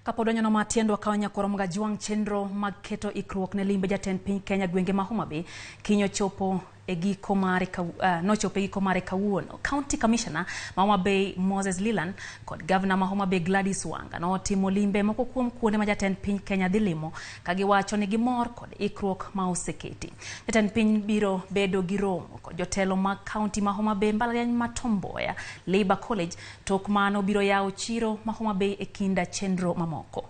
Kapod wanyono matiendwa ka wanyakwaro Mgajwang' chenro mag keto ikruok ne limbe jatend piny Kenya gwenge ma Homa Bay kiny ochopo e giko mare nochopo e giko mare kawuono. County Commissioner ma Homa Bay Moses Leland kod Governor ma Homa Bay Gladys Wanga notimo limbe moko kuom kuonde ma jatend piny Kenya dhi limo ka giwacho ni gimor kod ikruok ma oseketi. Jatend piny biro bedo gi romo kod jotelo mag county ma Homa Bay mbalariany ma Tom Mboya Labour College tok mano biro yawo chiro ma Homa Bay e kinda chenro mamoko.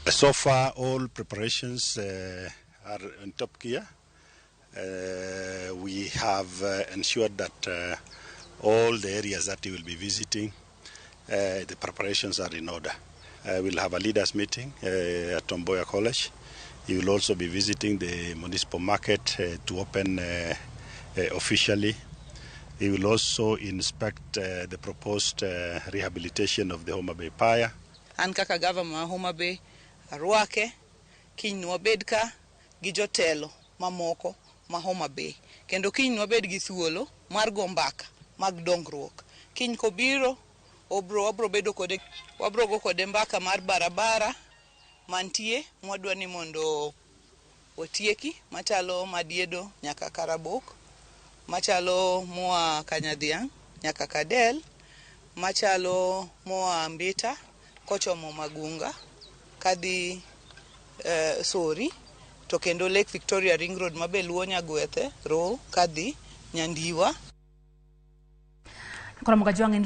So far, all preparations are on top gear. We have ensured that all the areas that you will be visiting, the preparations are in order. We'll have a leaders meeting at Tom Mboya College. He will also be visiting the municipal market to open officially. He will also inspect the proposed rehabilitation of the Homa Bay Pier. An kaka gavana ma Homa Bay arwake kiny nwabed ka gi jotelo mamoko ma Homa Bay kendo kiny nwabed gi thuolo mar go mbaka mag dongruok. Kiny kobiro wabro bedo kode, wabro go kode mbaka mar barabara mantie mwadwa ni mondo otieki machalo Madiedo nyaka Karabok, machalo moa Kanyadhiang' nyaka Kadel, machalo moa Mbita kochomo Magunga kadhi Sori, to kendo Lake Victoria Ring Road mabe luwo Nyagwethe Ro kadhi Nyandiwa. Koro Mgajwang' en